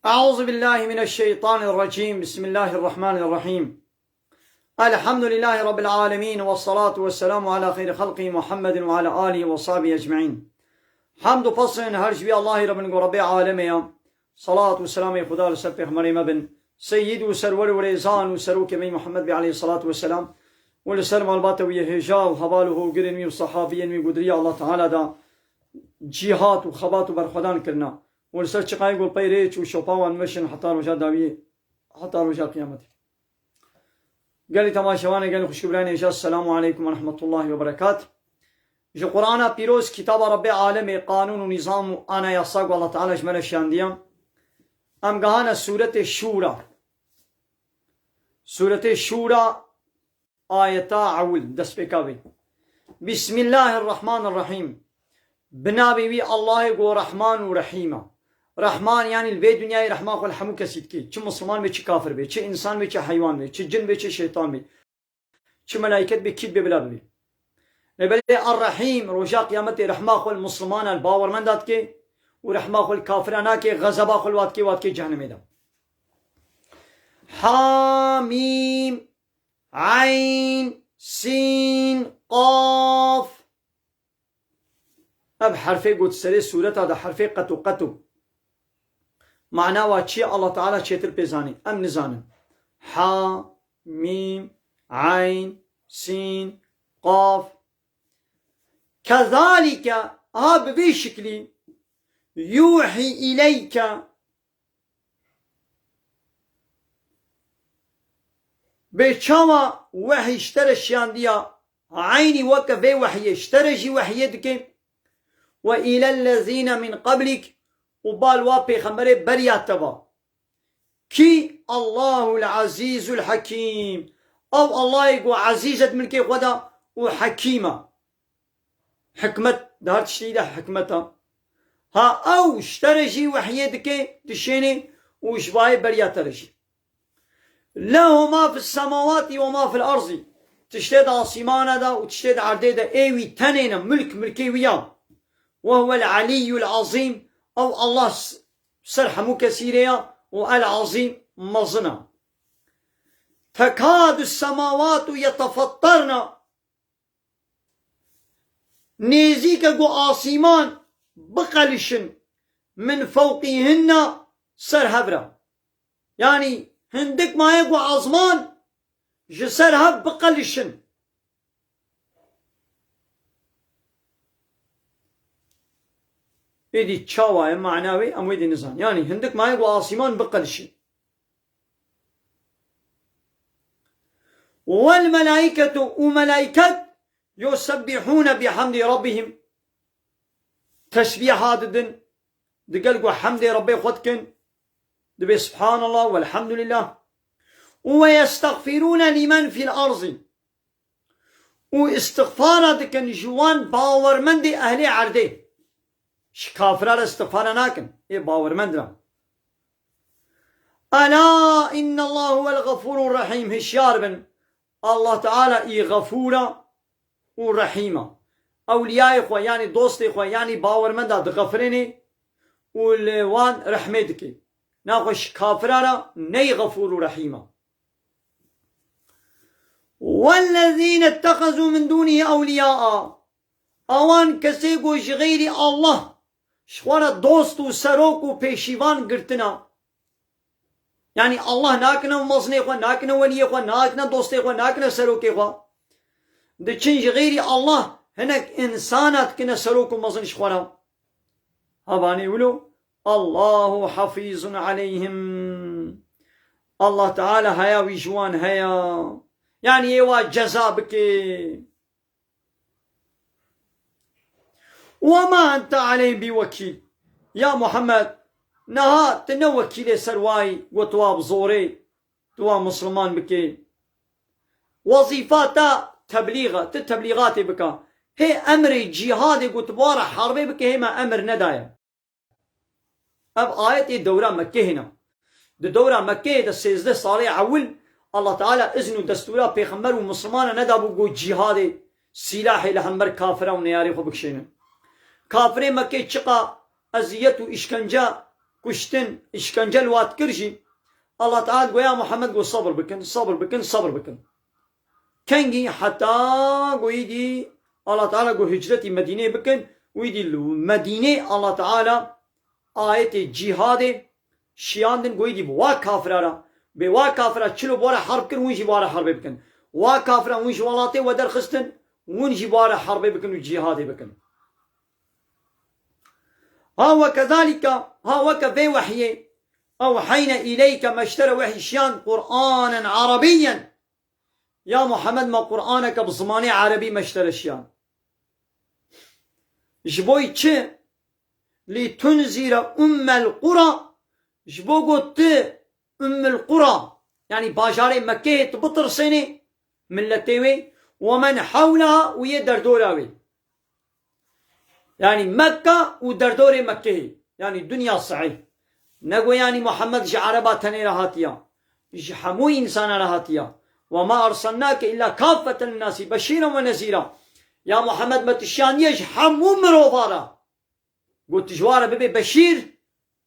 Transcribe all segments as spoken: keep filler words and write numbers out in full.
أعوذ بالله من الشيطان الرجيم. بسم الله الرحمن الرحيم. الحمد لله رب العالمين، والصلاة والسلام على خير خلقه محمد وعلى آله وصحبه أجمعين. Hamd û pesn her ji vî Allahî re bin ku Rebbê alemê ya. Salat û selamê Xuda li ser pêxemberê me bin. Seyyid û serwer û rêzan û serokê me Muhammed bê aleyhi salatu ve selam. Û li ser malbata wî yê hêja û heval û hogirên wî û sahabiyên wî ku di riya Allah Teala da cîhat û xebat û berxwedan kirina. Û li ser çiqayê ku pey rêç û şopa wan meşin heta roja dawiyê, heta roja qiyametê. Gelî temaşevanê, gelî xwişk û birayên hêja, Selamu aleykum ve rahmetullahi ve berekat. Ji Qur'ana Pîroz, kitaba Rebbê alemê, qanûn û nîzam û anayasa ku Allah Teala ji me re şiyandiye. Em gehane Sûretê Şûra. Sûretê Şûra, ayeta ewil, destpêka vê. Bismillahirrahmanirrahîm. Bi navê wî Allahê ku Rehman û Rehîm e. Rehman, yanî li vê dinyayê rehma xwe li hemû kesî dike. Çi misliman bê, çi kafir bê, çi însan bê, çi heywan bê, çi cin bê, çi şeytan bê, çi melaiket bê, kî bê bila bibê. Lê belê Er-Rehîm, roja qiyametê rehma xwe li mislimana, li bawermenda dike û rehma xwe li kafira nake, xezeba xwe li wa dike, wa dike cehennemê de. Ha, mîm, eyn, sîn, qaf. Ev herfê got serê sûreta de herfê qeto qeto. Mana wa çi ye, Allah Teala çêtir pê zanî. Em nizanin. Ha, mîm, eyn, sîn, qaf. Kezalike, ha bi vê şiklî, yuhî ileyke, bê çawa wehî ji te re şiyandiya, eynî weke vê wehiyê ji te re jî wehiyê dike. Ve îlellezîne min qeblîk, û bal wa pêxemberê beriya te va. Kî? Allahul Azîzul Hekîm. Ew Allahê ku ezîz e di milkê xwe de û hekîm e. Hikmet, di her tiştî de hikmet e. Ha ew ji te re jî wehiyê dike, dişêne û ji bayê beriya te re jî. Lehu ma fis semawati ve ma fil arzi. Tiştê di asîmana de û tiştê di erdê de ê wî tenê ne, milk milkê wî ya. Ve huvel aliyyul azîm. Ew Allah s-, ser hemû kesî rê ya û el azîm mezin e. Tekadu semawatu yetefattarna. Nêzîke ku asîman biqelişin, min fewqîhinna, ser hev re. Yanî hindik maye ku asman ji ser hev biqelişin. Êdî çawa ye mana wê, em wê dî nizan. Yanî hindik maye ku asîman biqelişin. Wel melaîketu, û melaîket, yusebbihûne bihamdî rabbihim, tesbîha didin, digel ku hemdê Rebbê xwe dikin, dibê Subhanallah, Welhamdulillah. Û ve yestexfirûne lîmen fîl arzî. Û îstixfara dikin ji wan bawermendê ehlê erdê. Ji kafira re îstixfara nakin, ê bawermend re. Ela innallaha huvel gafûrur rahîm. Hişyar bin. Allah Teala î Gafûr e û Rehîm e. Ewliyayê xwe, yanî dostê xwe, yanî bawermenda dixefirênê û li wan rehmê dike. Naxwe ji kafira re ney Gafûr û Rehîm e. Wellezîne ittexezû min dûnî ewliyâ. Awan kesê ku ji xeyrî Allah ji xwe re dost û serok û pêşîvan girtina. Yanî Allah nakine mezinê xwe, nakine weliyê xwe, nakine dostê xwe, nakine serokê xwe. Diçin ji xeyrî Allah hinek însana dikine serok û mezin ji xwe re. Hevanê wilo, Allahu hafîzun aleyhim. Allah Teala haya wî ji wan heya. Yanî ê wa ceza bike. Ve ma ente aleyhim bi wekîl. Ya Muhammed, niha tu ne wekîlê ser wayî, ku tu wa bi zorê, tu wa misliman bikê. Wezîfa te teblîx e, tu teblîxatê bike. Hê emrê cîhadê ku tu bi wa re herbê bikê, hê me emir nedaye. Ev ayet ê dewra Mekkê hêna. Di dewra Mekkeyê de sêzdeh salê ewil Allah Teala izn û destûra pêxember û mislimana nedabû ku cîhadê, sîlahê li hember kafira û neyarê xwe bikişênin. Kafirê Mekkê çiqa eziyet û îşkence kuştin, îşkence li wat kir jî, Allah Teala got, ya Muhammed, got, sabir bikin, sabir bikin, sabir bikin. Kengî heta got îdî Allah Teala got hicretî Medîneyê bikin û îdî li Medîneyê Allah Teala ayetê cîhadê şiyandin, got îdî bi wa kafira re, bê wa kafira çilo bi wa re herb kir, hûn jî bi wa re herbê bikin. Wa kafira hûn ji welatê we derxistin, hûn jî bi wa re herbê bikin û cîhadê bikin. Ha we kezalîka, ha weke vê wehyê, ewheyne îleyke, me ji te re wehy şiyand Qur'anen Arabiyyen. Ya Muhammed, me Qur'aneke bi zimanê Erebî me ji te re şiyan. Ji bo çi? Li tunzîre ummel qura, ji bo got tu Ummul Qura, yanî bajarê Mekkeyê tu bitirsênê, milletê wê, we men hewleha û yê derdora wê. Yanî Mekka û derdorê Mekkeyê, yanî dinya sihî. Nego yanî Muhammed ji Ereba tenê re hatiya. Ji hemû însana re hatiya. Ve ma erselnake illa kaffeten linnasî beşîren ve nezîra. Ya Muhammed, me tu şiyandiye ji hemû mirova re. Got, tu ji wa re bibê beşîr,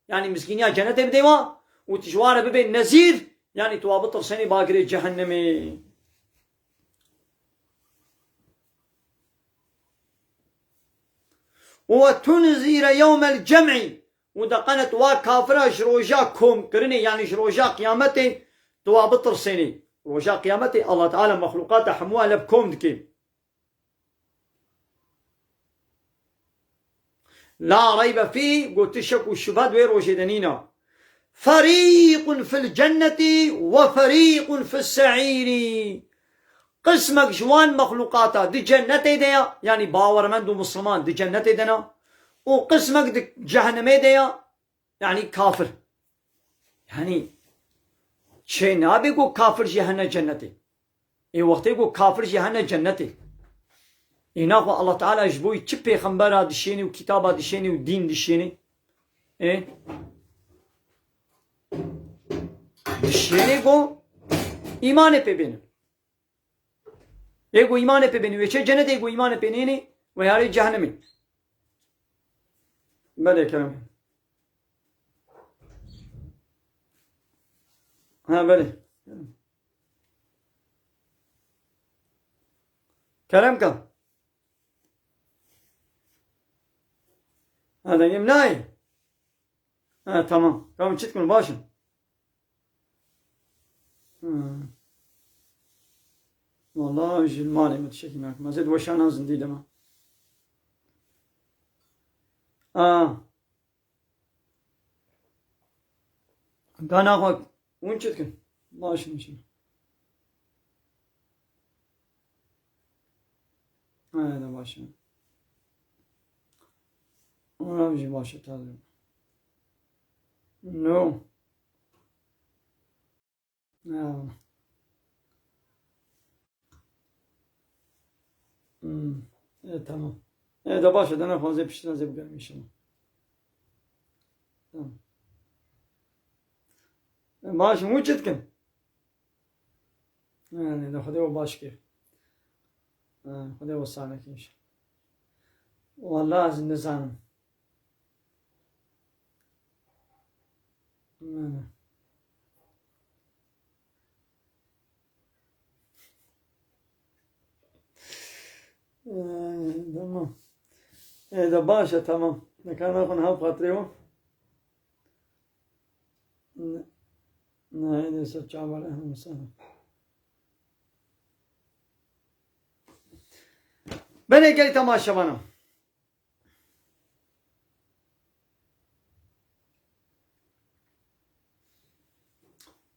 yanî mizgîniya cenetê bidê wa, û tu ji wa re bibê nezîr, yanî tu wa bitirsenê bagirê cehennemê. Û we tunzîre yewmel cem'î, û de qenet wa kafira ji roja komkirinê, yanî ji roja qiyametê, tu wa bitirsenê. Roja qiyametê Allah Teala mexlûqata hemû lev kom dike. La reybe fî, got tu şek û şubhe di wê rojê de nîna. Ferîqun fil cennetî ve ferîqun fis se'îrî. Qismek ji wan mexlûqata di cennetê de ya, yanî bawermend û misliman di cennetê de ne, û qismek di cehennemê de ya, yanî kafir. Yanî çê nabe ku kafir jî hene cennetê. Ê wextê ku kafir jî hene cennetê. Ê naxwe Allah Teala ji bo çi pêxembera dişênê û kitaba dişênê û dîn dişênê? Ê? Dişênê ku îmanê pê bêne. Ê ku îmanê pê bêne, wê çê cenetê, ê ku îmanê pê nêne, wê yarê cehennemê. Belê kerem. Ha, belê. Kerem ka. Ha, dengê min nayê. Ha, tamam. Tamam, çi dikim, baş in. Hmm. Vallahi ji malê min tiştekî nakim. Ez ê di weşana zindî de me. Aa. Gana xwe hûn çi dikin? Baş in, çi? He, de baş e. Oran jî baş e, tabii. No. Ya. Hmm. E, tamam. E, de baş e, de ne fazla piştin, ez ê bigerim inşallah. Tamam. E, baş e, hûn çi dikin? Yani, de Xwedê we baş kir. Ha, Xwedê we sane kir. Walla ez nizanim. Yani. Yani, tamam. E, de baş e, tamam. Nekana xwe niha xatirê we. Ne, ne, ne, ser çavar, ehlen ve sehlen. Belê gelî temaşevana.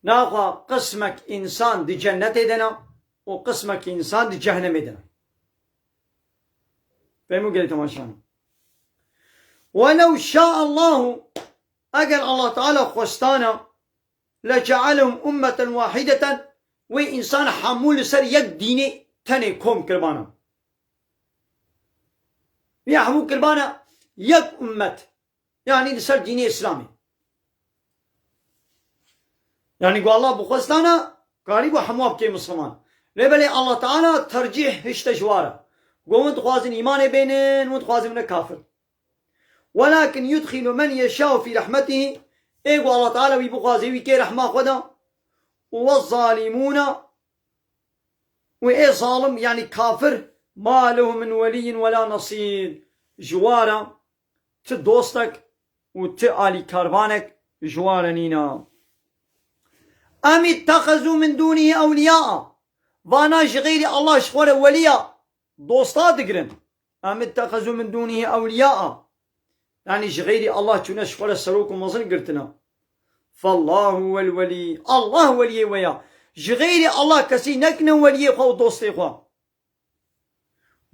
Naxwe qismek însan di cennetê de ne û qismek însan di cehennemê de ne. Fehmû gelî temaşevana. Welew şa'allahu, eger Allah Teala xwestana, lece'alehum ummeten wahideten, wê însan hemû li ser yek dînê tenê kom kiribana. Wê hemû kiribana yek ummet, yanî li ser dînê Îslamê. Yanî ku Allah bixwestana, karî ku hemû bike misliman. Lê belê Allah Teala tercîh hişte ji wa re. Ku hûn dixwazin îmanê bênin, hûn dixwazin bine kafir. Welakin yudxilu men yeşâ'u fî rehmetihî, Ê ku Allah Teala wî bixwaze wî kê rehma xwe da. Ve zalimûne, û ê zalim, yanî kafir, ma lehu min weliyyin ve la nasîr. Ji wara ti dostek û ti alîkarvanek ji wara nîna. Em ittexezû min dûnî ewliyaa. Vana ji xeyrî Allah ji xwe re weliya dosta digirin. Em ittexezû min dûnî ewliyaa. Yanî ji xeyrî Allah çûne ji xwe re serok û mezin girtine. Fallahu huwel welî. Allah weliyê we ya. Ji xeyrî Allah kesî nekine weliyê xwe û dostê xwe.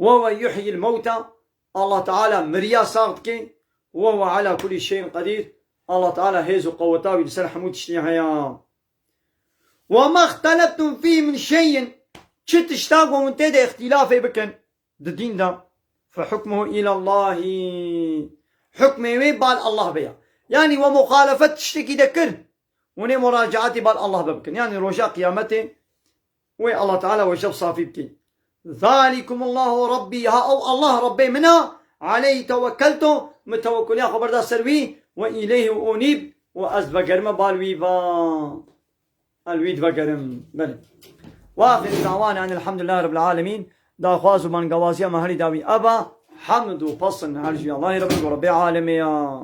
Ve huve yuhyil mewta. Allah Teala miriya sax dike. Ve huve ala kulli şeyin qedîr. Allah Teala hêz û qeweta wî li ser hemû tiştî heye. Ve mexteleftum fî min şeyin. Çi tişta ku hûn tê de îxtîlafê bikin di dîn de. Fe hukmuhu îlallahî. Hukmê wê bal Allah be ya. Yanî we muxalefet tiştekî de kir. Hûn ê muracaatî bal Allah be bikin. Yanî roja qiyametê wê Allah Teala we ji safî bikî. Zalikumullahu Rabbi. Ha ew Allah Rabbê min a. Aleyhi tewekkeltu. Min tewekkuliya xwe berda ser wî. Ve îleyhi unîb. Û ez vegerime bal wî va. El wî divegerim. Belê. Ve axiru dawana en elhamdülillahi rabbil alemin. Daxwaz û bangawaziya me herî dawî eva. Hamd û pesn her jî Allahê Rabbî û Rabbê alemê ya.